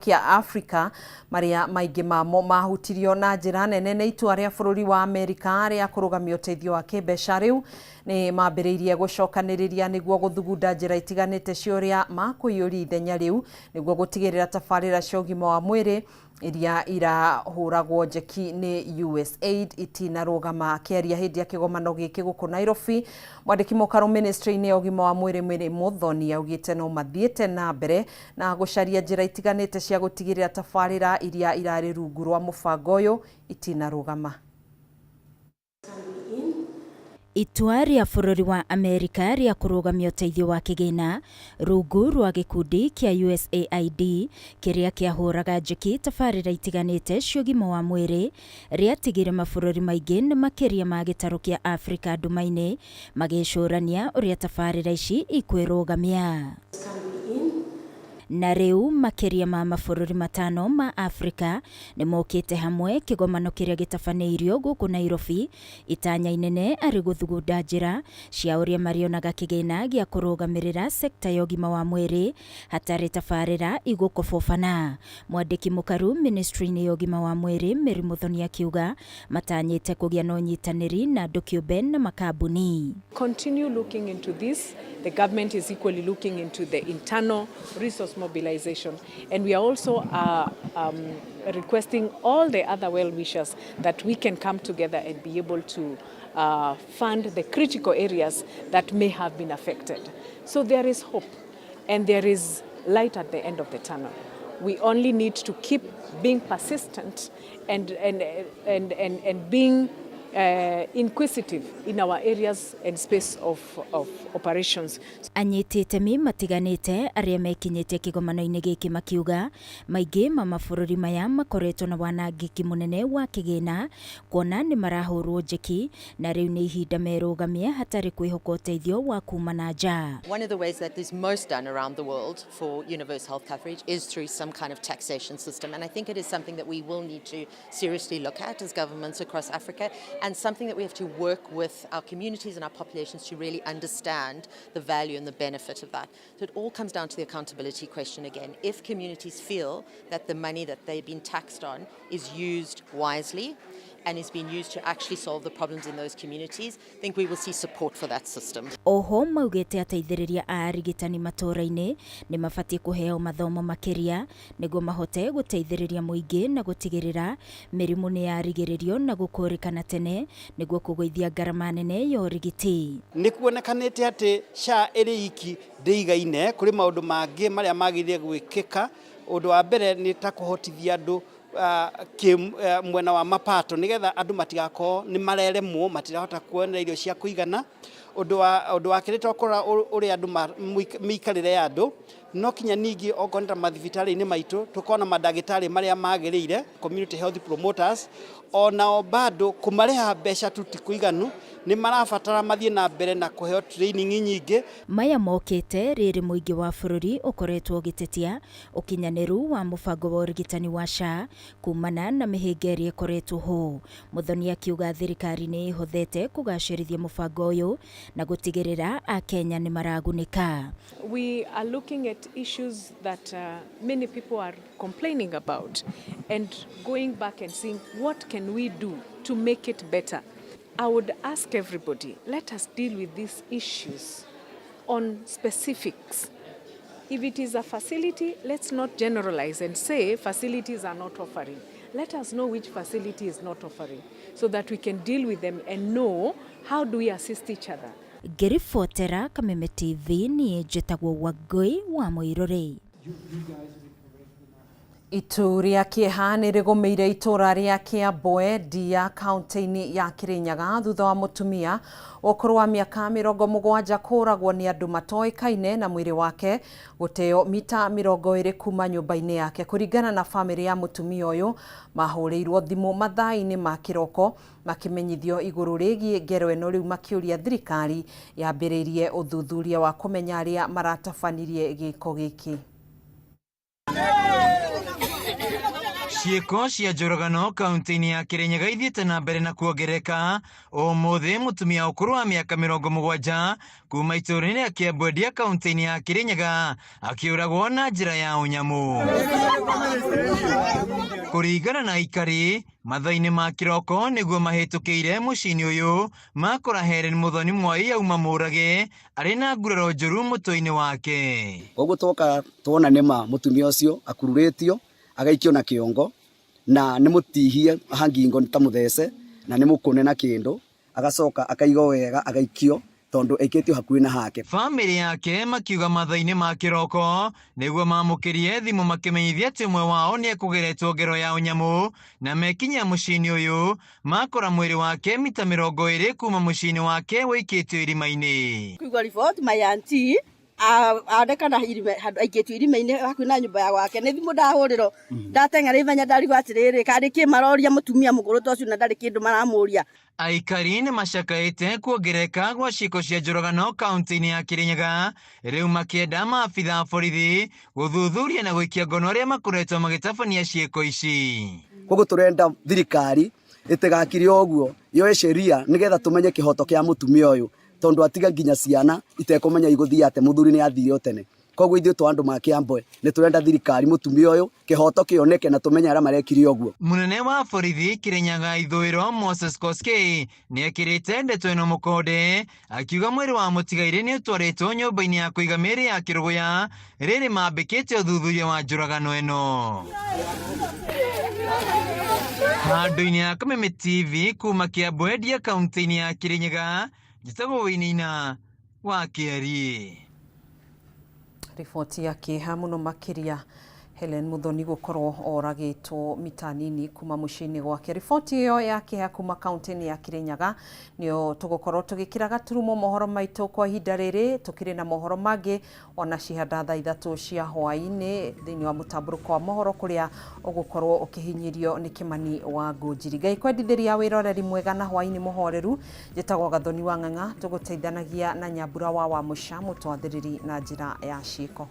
Kĩa Afrika marĩa maingĩ mamo mahutirio na njĩra nene nĩ itua rĩa bũrũri wa Amerika rĩa kũrũgamia ũteithio wa kĩmbeca rĩu nĩ mambĩrĩirie gũcokanĩrĩria nĩguo gũthugunda njĩra itiganĩte cia ũrĩa makũiyũria ithenya rĩu nĩguo gũtigĩrĩra tabarĩra cia ũgima wa mwĩrĩ iria irahũragwo njeki nĩ USAID itinarũgama. Akĩaria hĩndĩ ya kĩgomano gĩkĩ gũkũ Nairobi, mwandĩki mũkarũ ministry-inĩ ya ũgima wa mwĩrĩ Mary Muthoni augĩte no mathiĩte na mbere na gũcaria njĩra itiganĩte cia gũtigĩrĩra tabarĩra iria irarĩ rungu rwa mũbango ũyũ itinarũgama. Itua rĩa bũrũri wa Amerika rĩa kũrũgamia ũteithio wa kĩgĩna rungu rwa gĩkundi kĩa USAID kĩrĩa kĩahũraga njeki tabarĩra itiganĩte cia ũgima wa mwĩrĩ rĩatigire mabũrũri maingĩ na makĩria ma gĩtarũ kĩa Afrika nduma-inĩ magĩcũrania ũrĩa tabarĩra ici ikwĩrũgamia. Na rĩu makĩria ma mabũrũri matano ma Afrika nĩ mokĩte hamwe kĩgomano kĩrĩa gĩtabanĩirio gũkũ Nairobi, itanya inene arĩ gũthugunda njĩra cia ũrĩa marĩonaga kĩgĩna gĩa kũrũgamĩrĩra sekta ya ũgima wa mwĩrĩ hatarĩ tabarĩra igũkobobana. Mwandĩki mũkaru ministry-inĩ ya ũgima wa mwĩrĩ Mary Muthoni akiuga matanyĩte kũgĩa na ũnyitanĩri na andũ kĩũmbe na makambuni. Continue looking into this. The government is equally looking into the internal resource mobilization. And we are also requesting all the other well-wishers that we can come together and be able to fund the critical areas that may have been affected. So there is hope and there is light at the end of the tunnel. We only need to keep being persistent and being inquisitive in our areas and space of operations. Anyiti itemi matiganĩte arĩa mekinyĩtie kĩgomano-inĩ gĩkĩ makiuga maingĩ ma mabũrũri maya makoretwo na wanangĩki mũnene wa kĩgĩna kuona nĩ marahũrwo njeki na rĩu nĩ ihinda merũgamie hatarĩ kwĩhoka ũteithio wa kuma na nja. One of the ways that is most done around the world for universal health coverage is through some kind of taxation system. And I think it is something that we will need to seriously look at as governments across Africa, and something that we have to work with our communities and our populations to really understand the value and the benefit of that. So it all comes down to the accountability question again. If communities feel that the money that they've been taxed on is used wisely and is being used to actually solve the problems in those communities, I think we will see support for that system. Oho maugĩte ateithĩrĩria a arigitani matũũra-inĩ nĩ mabatiĩ kũheo mathomo makĩria nĩguo mahote gũteithĩrĩria mũingĩ na gũtigĩrĩra mĩrimũ nĩ yarigĩrĩrio na gũkũrĩkana tene nĩguo kũgũithia ngarama nene ya ũrigiti. Nĩ kuonekanĩte atĩ SHA ĩrĩ iki ndĩigaine, kũrĩ maũndũ mangĩ marĩa magĩrĩire gwĩkĩka. Ũndũ wa mbere nĩ ta kũhotithia andũ mwena wa mapato, nĩgetha andũ matigakorwo nĩ mareremwo, matirahota kuona irio cia kũigana. Ũndũ wa kerĩ, tokora ũrĩa andũ mĩikarĩre ya andũ no kinya ningĩ okorwo nĩ ta mathibitarĩ-inĩ maitũ tũkorwo na mandagĩtarĩ marĩa magĩrĩire, community health promoters, onao bado kũmarĩha mbeca tu ti kũiganu, nĩ marabatara mathiĩ na mbere na kũheo training nyingĩ. Maya mokĩte rĩrĩ mũingĩ wa bũrũri ũkoretwo ũgĩtetia ũkinyanĩru wa mũbango wa ũrigitani wa SHA kumana na mĩhĩnga ĩrĩa ĩkoretwo ho. Muthoni akiuga thirikari nĩ ĩhothete kũgacĩrithia mũbango ũyũ na gũtigĩrĩra akenya nĩ maragunĩka. We are looking at issues that many people are complaining about and going back and seeing what can we do to make it better. I would ask everybody, let us deal with these issues on specifics. If it is a facility, let's not generalize and say facilities are not offering. Let us know which facility is not offering so that we can deal with them and know how do we assist each other. Ngĩribotera Kameme TV, niĩ njĩtagwo Wangũi wa Mũirũrĩ. Itu rĩa kĩeha nĩ rĩgũmĩire itũũra rĩa Kĩamboe Ndia, kaunti-inĩ ya Kĩrĩnyaga, thutha wa mũtumia wa ũkũrũ wa mĩaka 70 kũũragwo nĩ andũ matoĩkaine na mwĩrĩ wake gũteo mita 20 kuma nyũmba-inĩ yake. Kũringana na bamĩrĩ ya mũtumia ũyũ, mahũrĩirwo thimũ mathaa-inĩ ma kĩroko makĩmenyithio igũrũ rĩgiĩ ngero ĩno, rĩu makĩũria thirikari yambĩrĩrie ũthuthuria wa kũmenya arĩa maratabanirie gĩko gĩkĩ. Ciĩko cia njũragano kaunti-inĩ ya Kirinyaga ithiĩte na mbere na kuongerereka. Ũmũthĩ mũtumia wa ũkũrũ wa mĩaka 70 kuma itũũra-inĩ rĩa Kĩambwendia kaunti-inĩ ya Kirinyaga akĩũragwo na njĩra ya ũnyamũ. Kũringana na aikari, mathaa-inĩ ma kĩroko nĩguo mahĩtũkĩire mũciĩ-inĩ ũyũ makora Helen Muthoni Mwai auma mũrage arĩ na nguraro njũru mũtwe-inĩ wake. Koguo twoka tuona nĩma mũtumia ũcio akururĩtio agaikio na kĩongo na nĩ mũtihie ha ngingo ta mũthece na nĩ mũkũne na kĩndũ agacoka akaigwo wega agaikio tondu aikĩtio hakuhĩ na hake. Bamĩrĩ yake makiuga mathaa-inĩ ma kĩroko nĩguo mamũkĩrie thimũ makĩmenyithia atĩ ũmwe wao nĩ ekũgeretwo ngero ya ũnyamũ na mekinyia mũciĩ-inĩ ũyũ makora mwĩrĩ wake mita 20 kuma mũciĩ-inĩ wake wĩikĩtio irima-inĩ. Kuigua report my auntie onekana handũ aikĩtio irima-inĩ hakuhĩ na nyũmba ya gwake nĩ thimũ ndahũrĩrwo ndateng'era ihenya ndarigwo atĩrĩrĩ karĩ kĩ maroria mũtumia mũkũrũ ta ũcio na ndarĩ kĩndũ maramũria. Aikari nĩ macakaĩte kuongerereka gwa ciĩko cia njũragano kaunti-inĩ ya Kirinyaga rĩu makĩenda maabitha a borithi gũthuthuria na gũikia ngono arĩa makoretwo magĩtabania ciĩko ici. Koguo tũrenda thirikari ĩtigakire ũguo yoe sheria nĩgetha tũmenye kĩhoto kĩa mũtumia ũyũ tondu atiga nginya ciana itekũmenya igũthiĩ atĩa mũthuri nĩ athire o tene. Koguo ithuĩ twa andũ ma Kĩambwe nĩ tũrenda thirikari mũtumia ũyũ kĩhoto kĩoneke na tũmenye arĩa marekire ũguo. Mũnene wa borithi Kirinyaga Ithũĩro Moses Koskei nĩ ekĩrĩte ndeto ĩno mũkonde akiuga mwĩrĩ wa mũtigairĩ nĩ ũtwarĩtwo nyũmba-inĩ ya kũiga mĩĩrĩ ya Kĩrũgũya rĩrĩ mambĩkĩte ũthuthuria wa njũragano ĩno. Handũ-inĩ ya Kameme TV kuma Kĩambwendia kaunti-inĩ ya Kirinyaga, njĩtagwo Wĩinĩina wa Kĩeri. Riboti ya kĩeha mũno makĩria Helen Muthoni gũkorwo oragĩtwo mita nini kuma mũciĩ-inĩ gwake. Riboti ĩyo ya kĩeha kuma kaunti-inĩ ya Kirinyaga nĩyo tũgũkorwo tũgĩkĩra gaturumo mohoro maitũ kwa ihinda rĩrĩ. Tũkĩrĩ na mohoro mangĩ ona cihanda thaa 3 cia hwaĩ-inĩ thĩinĩ wa mũtambũrũko wa mohoro kũrĩa ũgũkorwo ũkĩhinyĩrio nĩ Kĩmani wa Ngũnjiri. Ngai kwendithĩria wĩroreri mwega na hwaĩ-inĩ mũhoreru. Njĩtagwo Gathoni wa Ng'ang'a, tũgũteithanagia na Nyambura wa Wamũca mũtwathĩrĩri na njĩra ya ciĩko.